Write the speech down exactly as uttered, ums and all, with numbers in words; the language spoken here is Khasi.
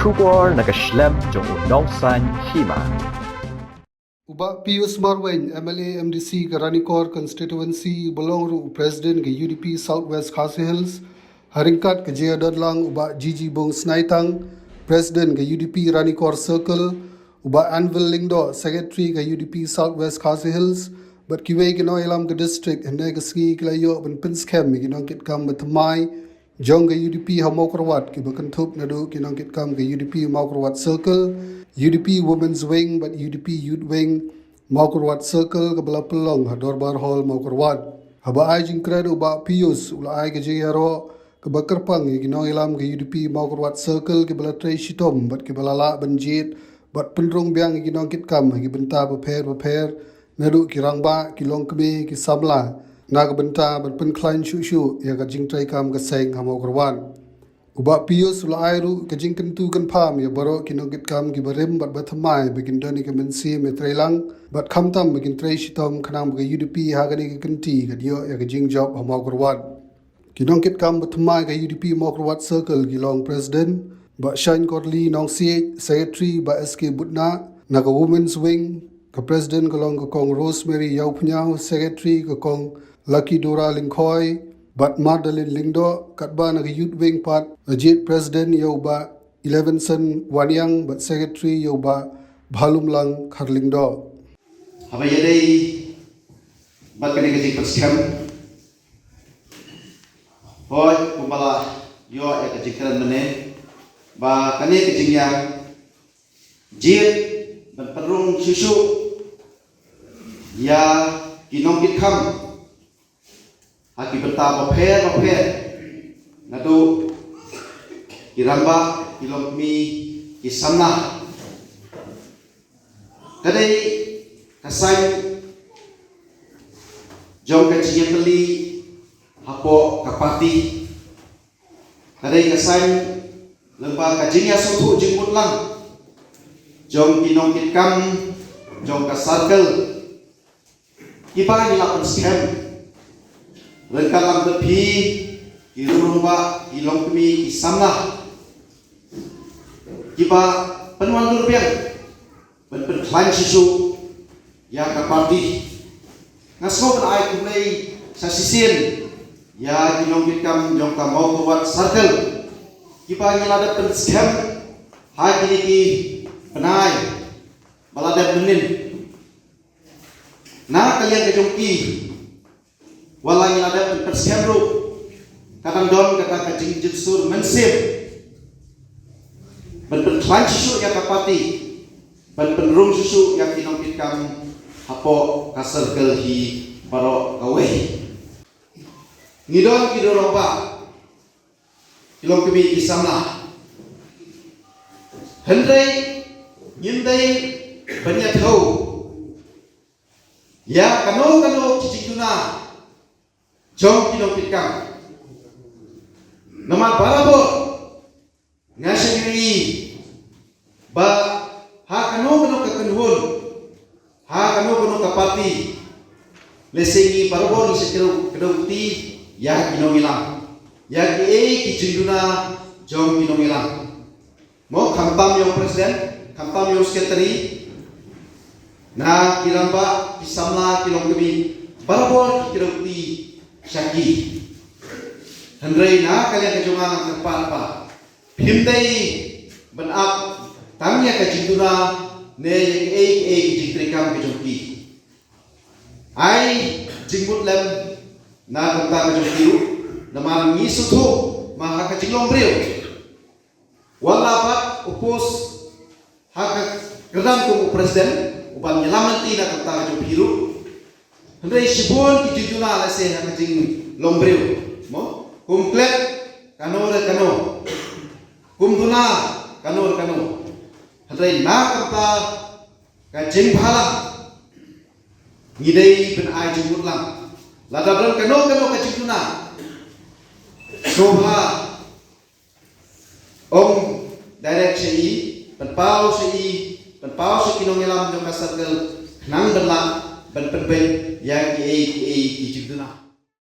Khubor na ka shlem jong u nongsan hima. U Bah Pius Marwein, M L A M D C ka Ranikor Constituency, uba long ruh u President ka U D P South West Khasi Hills, ha ryngkat ka jingïadonlang u Bah G G Bung Snaitang, President ka U D P Ranikor Circle, u Bah Anvil Lyngdoh, Secretary ka U D P South West Khasi Hills, bad kiwei ki nongïalam ka district, hynne ka sngi ki la ïoh ban pynskhem ïa ki nongkitkam ba thymmai jong ka U D P ha Mawkyrwat, kiba kynthup naduh ki nongkitkam ka U D P Mawkyrwat Circle, U D P Women's Wing bad U D P Youth Wing Mawkyrwat Circle, kaba la pynlong ha Dorbar Hall Mawkyrwat. Haba ai jingkren u Bah Pius, u la ai ka jingïaroh kaba kyrpang ïa ki nongïalam ka U D P Mawkyrwat Circle, kiba la trei shitom bad kiba la lah ban jied bad pynrung biang ïa ki nongkitkam ha ki bynta bapher bapher, naduh ki rangbah, ki longkmie, ki samla, na ka bynta ban pynkhlaiñ shuh shuh ïa ka jingtreikam ka seng ha Mawkyrwat. U Bah Pius u la ai ruh ka jingkyntu kynpham ïa baroh ki nongkitkam kiba rim bad ba thymmai, ba kin don ïa ka mynsiem ïatreilang bad khamtam ba kin trei shitom, khnang ba ka U D P ha kane ka kynti kan ïoh ïa ka jingjop ha Mawkyrwat. Ki nongkitkam ba thymmai ka U D P Mawkyrwat Circle ki long: President, Bah Shangkorli Nongsiej; Secretary, Bah S K Budna; na ka Women's Wing, ka President ka long ka Kong Rosemary Ïawphniaw; Secretary, ka Kong Lucky Dora Lyngkhoi bad Mardalin Lyngdoh; katba na ka Youth Wing pat, la jied President ïa u Bah Elevenson Wanïang bad Secretary ïa u Bah Bhalumlang Kharlyngdoh. Haba ïadei bad kane ka jingpynskhem, hooid, kumba la ïoh ïa ka jingkren mynne, ba kane ka jingïajied ban pynrung shuh shuh ïa ki nongkitkam ha ki bynta bapher bapher, naduh ki rangbah, ki longkmie, ki samla, ka dei ka saiñ jong ka jingïatylli hapoh ka party. Ka dei ka saiñ lyngba ka jingïasngewthuh jingmut lang jong ki nongkitkam jong ka circle, kiba ngi la pynskhem ryngkat lang bad phi, ki rangbah, ki longkmie, ki samla, kiba pynwandur biang ban pynkhlaiñ shuh shuh ïa ka party. Nga sngew ban ai khublei sa shisien ïa ki nongkitkam jong ka Mawkyrwat Circle, kiba ngi la dep pynskhem ha kine ki bnai ba la dep mynnin. Na ka liang ka jong ki, wat la ngi la dep pynskhem ruh, ka dang don kata ka jingjynsur mynsiem ban pynkhlaiñ shuh shuh ïa ka party, ban pynrung shuh shuh ïa ki nongkitkam hapoh ka circle hi baroh kawei. Ngi don ki rangbah, ki longkmie, ki samla, hynrei ngim dei ban ïathew ïa kano kano ki jingduna jong ki nongkitkam. Namar barabor nga shym ïohi ba ha kano kano ka kynhun, ha kano kano ka party, lehse ngi barabor ngi sa kdew, kdew kti ïa ki nongïalam, ïa kiei ki jingduna jong ki nongïalam. Mo, khamtam ïa u president, khamtam ïa u secretary, na ki rangbah, ki samla, ki longkmie, barabor ki kdew kti sha ki. Hynrei na ka liang ka jong nga nga kyrpad ba phim dei ban ap tang ïa ka jingduna ne ïa kiei kiei ki jingtreikam ka jong ki. Ai jingmut lem na ka bynta ka jong ki ruh, namar ngi sngewthuh ba ha ka jinglong briew, wat la bat u post ha ka kyrdan kum u president, u ban ïalam lynti na ka bynta ka jong phi ruh. Hynrei shibun ki jingduna lehse ha ka jinglong briew, mo, kum klet kano re kano, kum duna kano re kano. Hynrei na ka bynta ka jingbhalang, ngi dei ban ai jingmut lang. Lada don kano kano ka jingduna, sngewbha ong direct sha i, pynpaw sha i, pynpaw sha ki nongïalam jong ka circle, khnang ban lah ban pynbeit ïa kiei kiei ki jingduna.